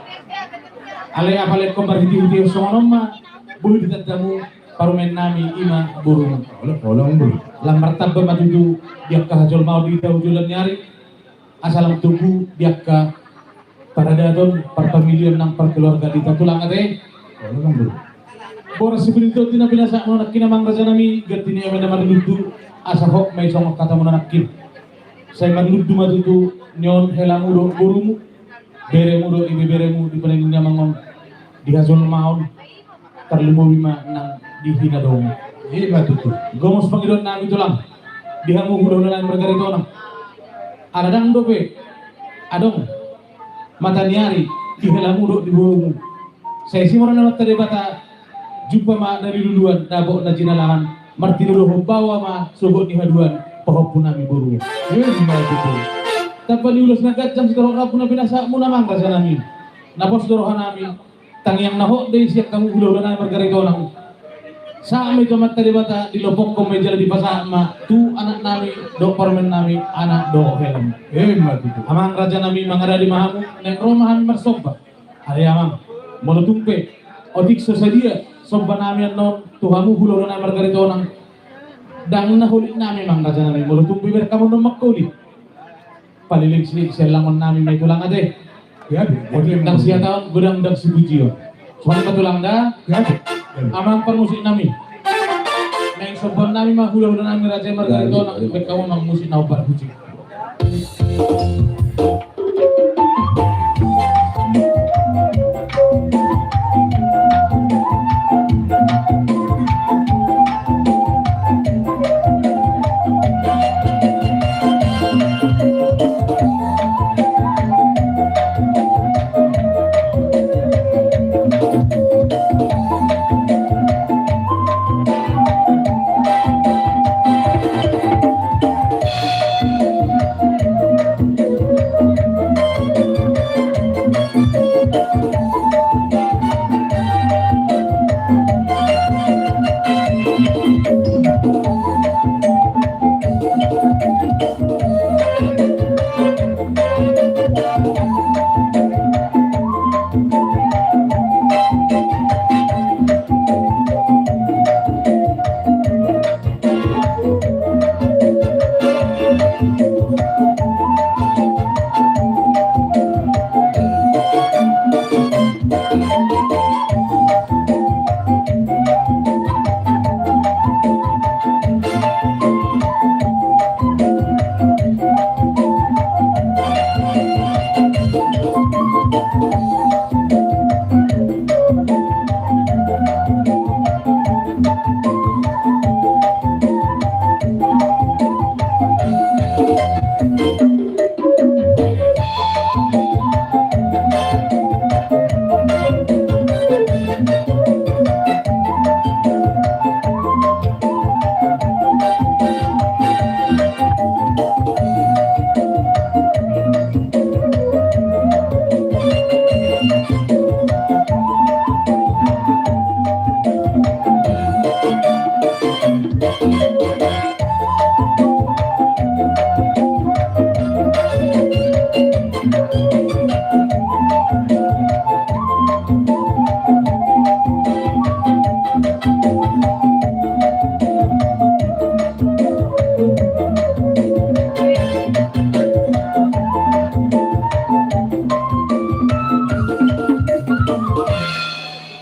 Alai apala ingkon marhitehite songon on ma boi ditandamu parumaen nami i ma borumu. Olo, olo, boru. Lam martamba ma tutu di angka hajolmaon di hita tu joloan ni ari. Asa lam tubu di angka paradaton, parpamilion nang parkeluarga di hita tulang ate. Boras sipilin toti na pinasahatmuna nangkin amang raja nami, ganti ni eme na marlundu, asa hot ma i songon hatamuna nangkin. Sai marlundu ma tutu nion helamu dohot borumu, beremu dohot ibeberemu di panandingna mangon di hajolmaon. Tarlumobi ma nang di hinadomu. Ima tutu. Gomos pangidoan nami tulang di hamu hulahula nami marga Aritonang. Ala ndang dope adong mata ni ari di helamu dohot di borumu. Sai simorang ni Amanta Debata, jumpa ma na niluluan, dapot na jinalahan, martinodohon baoa ma sogot ni haduan pahompu nami borumu. Ima tutu. Tamba ni ulos na ganjang sitorop rambu na pinasahatmuna amang raja nami. Na pos do roha nami. Tangiang na hot do i sian hamu hulahula nami marga Aritonang. Sahat ma i tu Amanta Debata, dilopokhon ma i jala dipasahat ma tu anak nami dohot parumaen nami anak dohot hela. Ima tutu. Amang raja nami, mangaradei ma hamu, naeng ro ma hami marsomba. Ale amang, molo tung pe otik so sadia somba nami annon tu hamu hulahula nami marga Aritonang, ndang na holit nami amang raja nami molo tung pe bereng hamu annon mangholit. Paleleng sian langon nami ma i tulang ate. Gabe, gabe. Oke, ndang siataon godang ndang sipujion. Suang ma tulang da. Gabe, gabe. Amang parmusik nami. Naeng somba nami ma hulahula nami Raja i marga Aritonang, gabe, gabe. Baen hamu amang musik na hombar puji.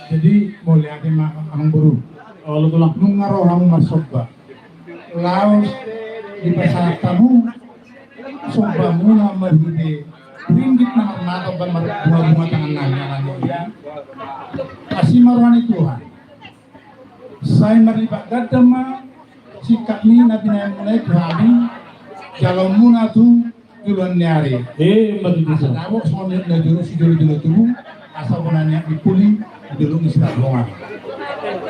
Jadi, mauliate ma amangboru. Olo tulang. Nunga ro hamu marsomba. Laos dipasahat hamu sombamuna marhite ringgit na marmata, ba marbunga-bunga tangan nami, alani i. Asi ma roha ni Tuhan. Sai marlipat ganda ma singkat ni na binaenmuna i tu hami, jaloonmuna tu joloan ni ari. Eh, ima tutu. Asa dapot songon na jolo sijolo-jolo tubu, asa bona ni angka puli di dolok ni Sitambungan.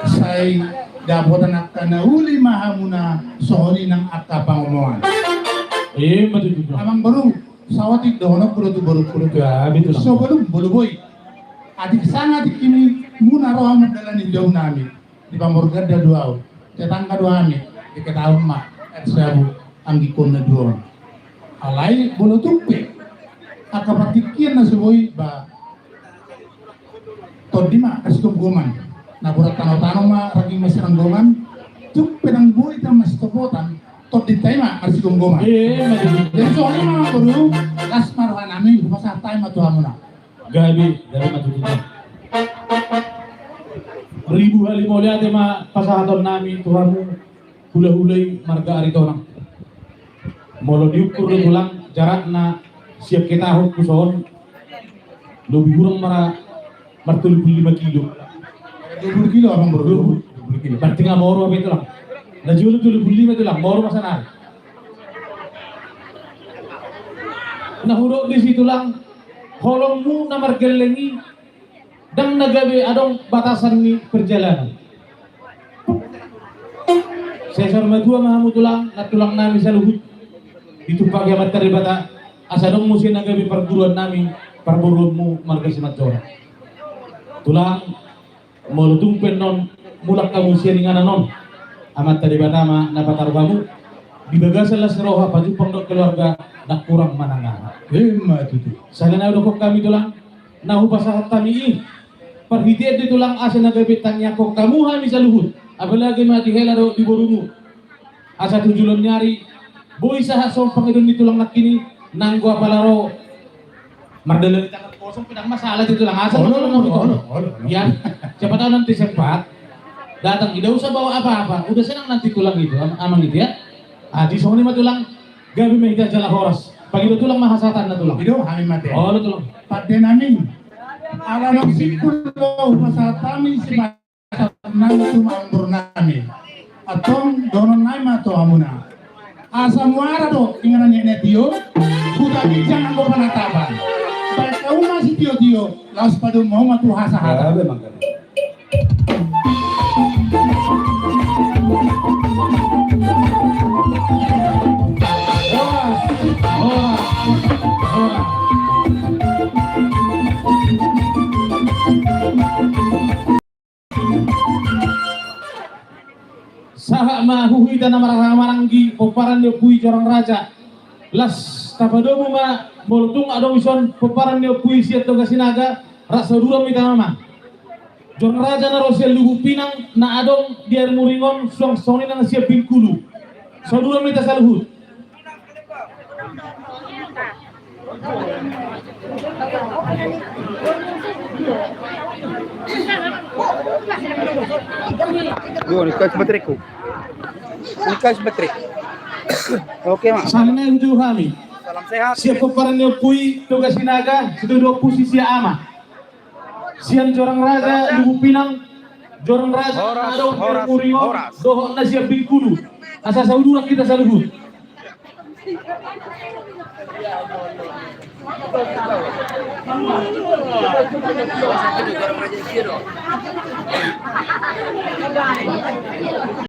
Sai dapotan angka na uli ma hamuna songon i nang angka pangomoan. Eh, ima tutu. Amangboru, saotik dohononku do tu borungku do. Ya, betul. Sebelum bolu boi. Atik sanga tingki muna ro hamu mardalani di daunami. Di pamorganda do au, tetangga do hami, diketahui ma, et sabu anggikon na dua on. Alai molo tung pe angka partingkian na so boi, ba tondi ma marsigomgoman. Na borat tano-tano ma rangging masinanggongan, tung pe ndang boi ta masitopotan, tondinta i ma marsigomgoman. Iya, iya, iya. Jadi songon i ma boru, las ma rohanami, hupasahat hami ma tu hamuna. Gabe, gabe ma tutu. Ribu hali mauliate ma pasahatonnami tu hamu hulahula i marga Aritonang. Molo diukur do tulang jarakna sian ketahon tu son, lobi hurang mara martolu pulu lima kilo. Dua pulu kilo, amangboru. Dua pulu. Dua pulu kilo. Berarti nga moru hape tulang. Na jolo tolu pulu lima tulang, moru ma sanari. Na hudok disi tulang, holongmu na margelleng i, ndang na gabe adong batasan ni perjalanan. Sai saur matua ma hamu tulang, nantulangnami saluhut, ditumpahi Amanta Debata, asa adong muse na gabe parguruannami, parboruonmu marga Simanjorang. Tulang, molo tung pe annon mulak hamu sian inganan on, Amanta Debata ma na pataru hamu di bagasan las ni roha, pajumpang dohot keluarga, ndang hurang manang aha. Ima tutu. Sada na hudokhon hami tulang, na hupasahat hami i, parhitean do i tulang asa na gabe tangiangkon hamu hami saluhut, apalagi ma di hela dohot di borumu. Asa tu joloan ni ari boi sahat songon pangidoan ni tulang nangkin i, nanggo apala ro Mardalani tangan kosong pe ndang masalah itu, Tulang. Asal olo, olo, olo, olo. Ya, siapa tahu nanti sempat datang. Tidak usah bawa apa-apa. Udah senang nanti Tulang itu, am-, Amang itu ya. Ah, di songon i ma Tulang, gabe ma hita jala horas. Paido Tulang ma hasahatanna, Tulang. Ido hami ma te. Olo, Tulang. Pande nami. Ala naung simpul do pasahat hami si nami tu anggur nami. Antong dohonon nami ma tu hamuna. Asa muara do inganan ni tio, huta ginjang anggo panatapan. Baen hamu ma sitio-tio, laos padomu hamu ma tu hasahatan. Horas, horas, horas. Sahat ma tu hita na marhahamaranggi pomparan ni ompu i Jorang Raja. Laos tapadomu ma molo tung adong dison pomparan ni ompu i sian Toga Sinaga, rap saduran ma hita ma. Jorang Raja na ro sian Lubuk Pinang na adong di Air Muring on suang songon i nang sian Bengkulu. Saduran ma hita saluhut. Yo, ini kasih bateraiku. Ini kasih baterai. Oke, Mak. Salam sehat. Siap pomparan ni ompu i Toga Sinaga, situ dua pusi sia ama. Sian Jorang Raja Lubuk Pinang, Jorang Raja na adong Air Muring on, dohot na sian Bengkulu. Asa saduran hita saluhut.